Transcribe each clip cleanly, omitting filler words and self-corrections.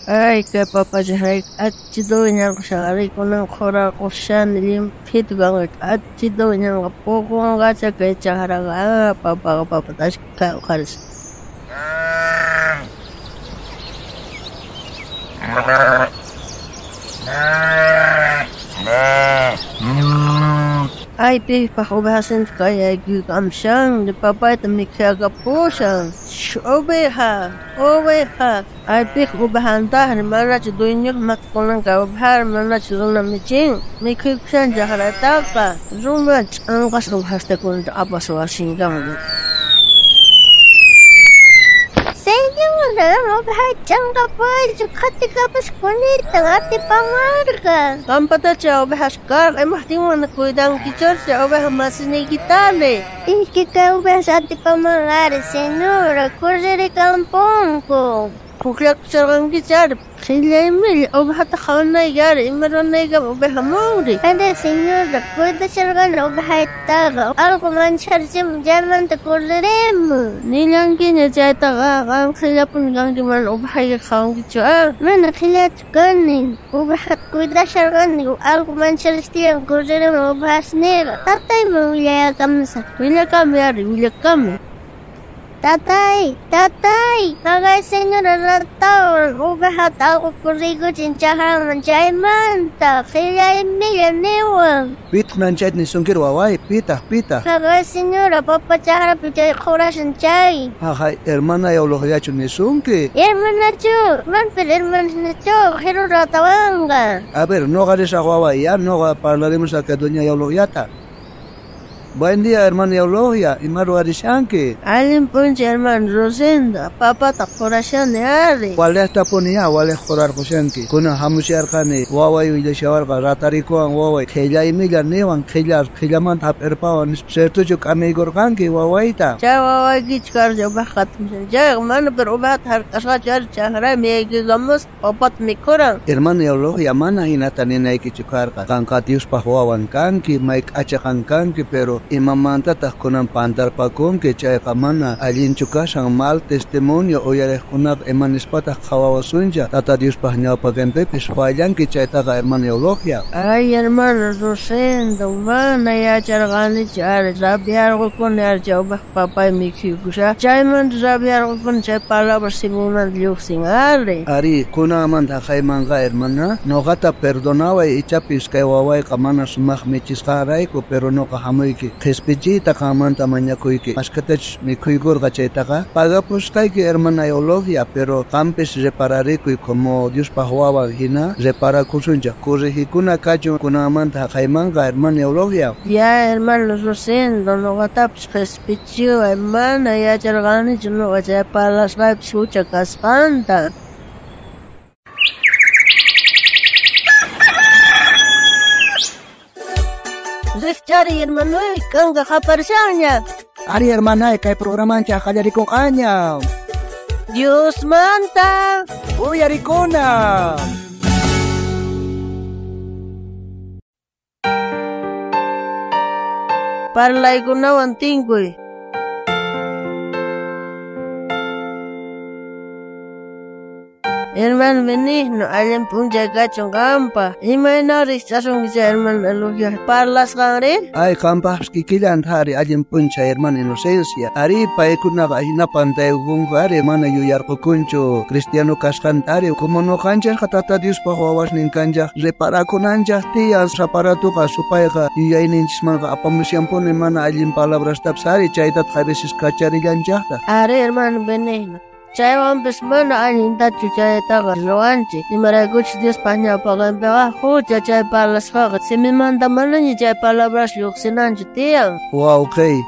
Ay, kay papachaqrayku k'achitu wiñarqushan kunan qhurarqushani llimphitu kanqa k'achitu wiñanqa puqunqacha kay chakraqa papaqa papata ashkha uqharisqa. Ay, pipaq ovejasinta kayaykukamshan, papayta mikhuyakapushan. Oveja, oveja. Ay, piq ovejantajri manachu dueñuyuq kunanqa ovejari manachu runa michin. Mikhuykushan chakrataqa. Runa ch'anqasqa ovejasta apasqa wasinkaman. Señora, oveja ch'anqapaychu qhatikapasqa atipamarqa. Qampatacha ovejas karqa imajtin mana cuidankichurchu oveja masiniykitari. Iskay kay ovejas atipaman ari señora, correrikampunku. Pukllakusharqankichik ari qhillaymilla ovejata qhawanayki ari ima ruwanaykama oveja munri. Ari señora, cuidasharqani ovejaytaqa allqu mancharchimun chaymanta correrimun. Nillankiña chaytaqa qam qhillapuni kanki mana ovejayki qhawankichu a. Mana qhillachu kani, ovejata cuidasharqani allqu mancharishtiyan correrimun ovejasniyqa. Tatayman willayakamusaq. Willakamuy ari willakamuy. Tatay, tatay, haqay señora ratawan ovejata allqu corriykuchin chakraman chaymanta qhillaymilla niwan. Pitaq manchayta nisunkiri waway, pitaq, pitaq. Haqay señora papa chakrapi chay qhurashan chay. Haqay hermana Eulogiachu nisunki. Hermanachu, manpir hermanachu, qiru ratawanqa. A ver, noqa risaq waway, ya noqa parlaremos acá doña Eulogiata. Buen día, hermana Eulogia, ima ruwarishanki. Allin p'unchay, hermano Rosendo, papata qhurashani ari. Walejtapuni ya, walej qhurarqushanki. Kunan hamusharqani, waway willashawarqa, ratarikuwan waway, qhillaymilla niwan, qhillamanta hap'irpawan, ciertochu k'amiykurqanki wawayta. Chay wawaykichu karqa oveja qhatimushan chayqa, mana pero ovejata hark'asqachu ari chakrayman yaykuykamusqa papata mikhuran. Hermana Eulogia, mana hinata ninaykichu karqa. Qanqa Diospaq wawan kanki, may k'acha qan kanki, pero imamantataq kunan pantarpakunki chayqa mana allinchu kashan mal testimonio uyariqkunaqa ima nispataq qhawawasuncha Tata Diospaq ñawpaqinpipis fallanki chaytaqa hermana Eulogia. Ay, hermano Rosendo, mana yacharqanichu ari rabiarqukuni ari chay oveja papay mikhuykusha chaymanta rabiarqukuni chay palabra siminmanta lluqsin ari. Ari, kunanmanta haqaymanqa hermana, noqata perdonaway ichapis kay wawayqa mana sumaq michisqanrayku, pero noqa hamuyki qhispichiyta qanmanta mañakuyki. Mashkatachus mikhuykurqa chaytaqa pagapusqayki hermana Eulogia, pero qampis repararikuy como Diospaq wawan hina reparakusunchik corregikuna kachun kunanmanta haqaymanqa hermana Eulogia. Ya, hermano Rosendo, noqatapis qhispichiway, mana yacharqanichu noqa chay parlasqaypis hucha kasqanta. Rikchari, hermanoy, kanka qaparishanña. Ari, hermanay, kay programanchik qallarikunqaña. Diosmanta uyarikuna. Parlaykunawan tinkuy. Hermano Benigno, allin p'unchay kachun qampa. Imayna rikch'asunki chay hermano Eulogia parlasqanri? Ay, qampaqpis kikillanta ari allin p'unchay hermana Inocencia. Ari paykunaqa hina pantaykunku ari mana yuyarqukunchu cristiano kasqanta ari como noqanchikqa Tata Diospaq wawasnin kanchaq reparakunanchaq tiyan saparatuqa supayqa yuyayninchismanqa apamushanpuni mana allin palabrastapis ari chaytataq a veces kacharillanchaqta. Ari, hermano Benigno. Chaywanpis mana allintachu chaytaqa ruwanchik. Imaraykuchus Diospaq ñawpaqinpiqa hucha chay parlasqaqa simimanta manaña chay palabras lluqsinanchu tiyan. Wawqiy,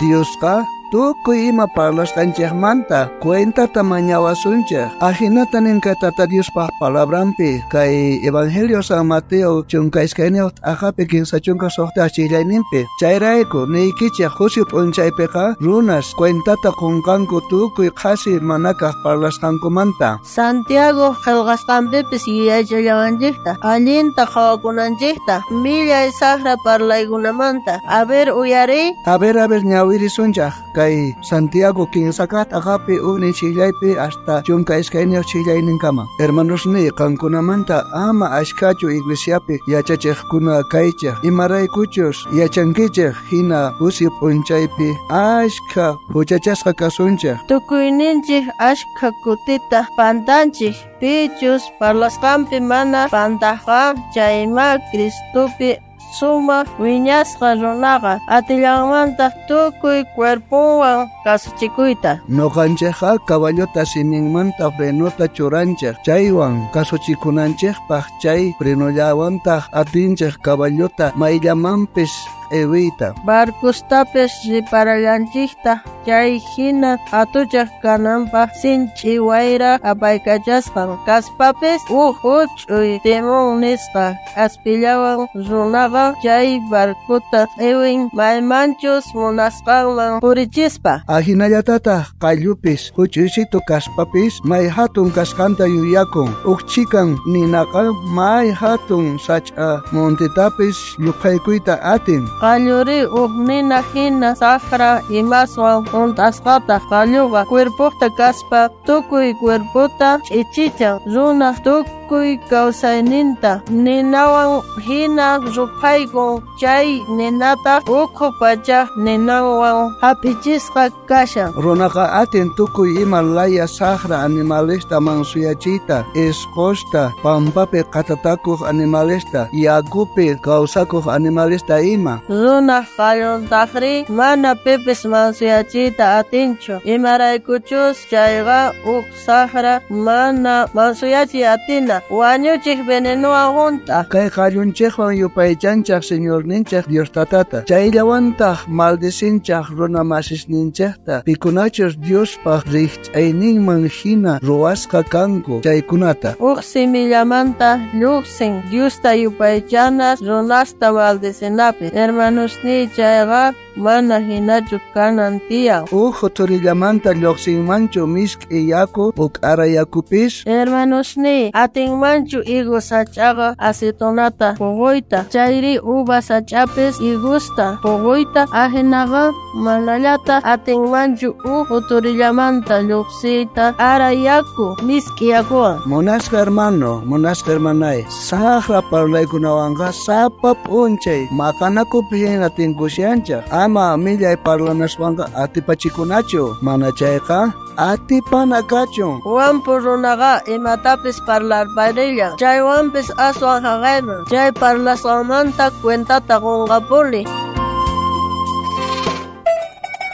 Diosqa tukuy ima parlasqanchikmanta cuentata mañawasunchik. Ajinata ninka Tata Diospaq palabranpi kay Evangelio San Mateo 12 t'aqapi 36 chillayninpi. Chayrayku niykichik juicio p'unchaypiqa runas cuentata qunqanku tukuy qhasi manakaq parlasqankumanta. Santiago qillqasqanpipis yuyaychallawanchikta allinta qhawakunanchikta millay saqra parlaykunamanta. A ver, uyariy. A ver, ñawirisunchaq. kay Santiago 15 t'aqapi ujnin chillaypi hasta 12 chillayninkama. Hermanosniy, qankunamanta ama ashkhachu iglesiapi yachachejkuna kaychej, imaraykuchus yachankichej hina juicio p'unchaypi ashkha huchachasqa kasunchej. Tukuyninchej ashkha kutita pantanchej, pichus parlasqanpi mana pantajqa chayma Cristopi sumaq wiñasqa runaqa atillanmantaq tukuy cuerponwan kasuchikuyta. Noqanchejqa caballota siminmanta frenota churanchej, chaywan kasuchikunanchejpaq chay frenollawantaq atinchej caballota mayllamanpis q'iwiyta. Barcostapis riparallanchikta chay hina hatuchaj kananpaq sinch'i wayra apaykachasqan kaspapis uj huch'uy timón nisqa k'aspillawan runaqa chay barcota q'iwin maymanchus munasqanman purichispa. Ajinallatataq qallupis huch'uysitu kaspapis may hatun kasqanta yuyakun. Uj chhikan ninaqa may hatun sach'a montetapis lluqhaykuyta atin. Qalluri uj nina hina saqra imaswan junt'asqataq qalluqa cuerpojta kaspa tukuy cuerpota ch'ichichan, runaj tukuy kawsayninta ninawan hina ruphaykun, chay ninataq ukhu pachaj ninanwan hap'ichisqa kashan. Runaqa atin tukuy ima laya saqra animalesta mansuyachiyta, isqusta, pampapi qhatatakuq animalesta, yakupi kawsakuq animalesta ima. Runaj qalluntajri mana pipis mansuyachiyta atinchu, imaraykuchus chayqa uj saqra mana mansuyachiy atina, wañuchej venenuwan junt'a. Kay qallunchejwan yupaychanchaj Señorninchej Dios Tatata, chayllawantaq maldicinchaj runa masisninchejta, pikunachus Diospaq rijch'ayninman hina ruwasqa kanku chaykunata. Uj simillamanta lluqsin Diosta yupaychanas runasta maldicinapi. Hermanosniy, chayqa mana hinachu kanan tiyan. Uj juturillamanta lluqsinmanchu misk'i yaku puk'ara yakupis. Hermanosniy, atinmanchu higo sach'aqa aceitunata puquyta, chayri uva sach'apis higusta puquyta, ajinaqa manallataq atinmanchu uj juturillamanta lluqsiyta ara yaku misk'i yakuwan. Munasqa hermano, munasqa hermanay, saqra parlaykunawanqa sapa p'unchay maqanakupi hina tinkushanchej. Ama millay parlanaswanqa atipachikunachu, mana chayqa atipana kachun. Wampu runaqa imatapis parlarparillan, chaywanpis aswan jaqayman, chay parlasqanmanta cuentata qunqapuni.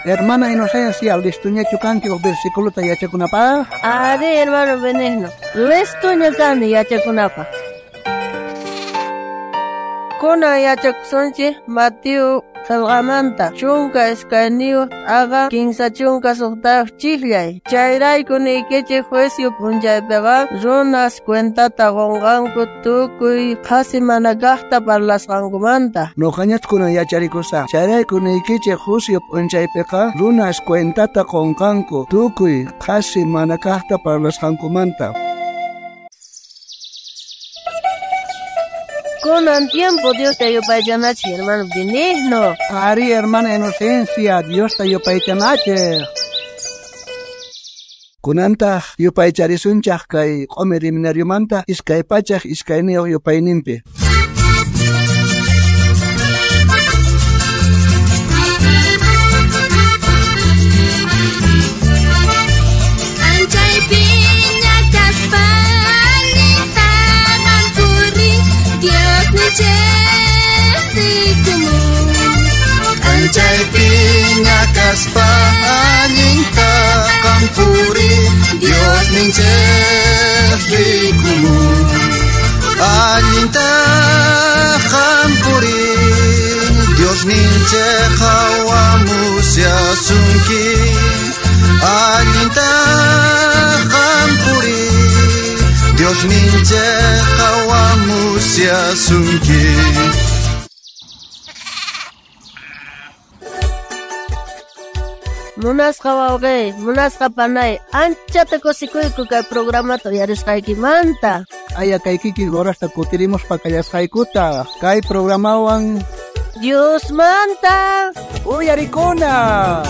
Hermana Inocencia, listuñachu kanki uj versículota yachakunapaq? Ari, hermano Benigno, listuña kani yachakunapaq. Kunan yachakusunchik Mateo qillqamanta 12 t'aqa 36 chijllay. Chayrayku niykichej juicio p'unchaypiqa runas cuentata qunqanku tukuy qhasi mana kaqta parlasqankumanta. Noqañach kunan yacharikusaq. Chayrayku niykichej juicio p'unchaypiqa runas cuentata qunqanku tukuy qhasi mana kaqta parlasqankumanta. Kunan tiempo Diosta yupaychanachej, hermano Benigno. Ari, hermana Inocencia, Diosta yupaychanachej. Kunantaq yupaycharisunchaj kay q'umir seminariomanta 202 yupayninpi. Anchaypiña kaspa allinta qampuri, Dios ninchej rikumun. Allinta qampuri, Dios ninchej qhawamushasunki. Allinta qampuri, Dios ninchej qhawamushasunki. Munasqa wawqi, munasqa panay, anchata kusikuyku kay programata uyarisqaykimanta. Aya kay kikin horasta kutirimuspa pakallasqaykuta kay programawan Diosmanta uyarikuna.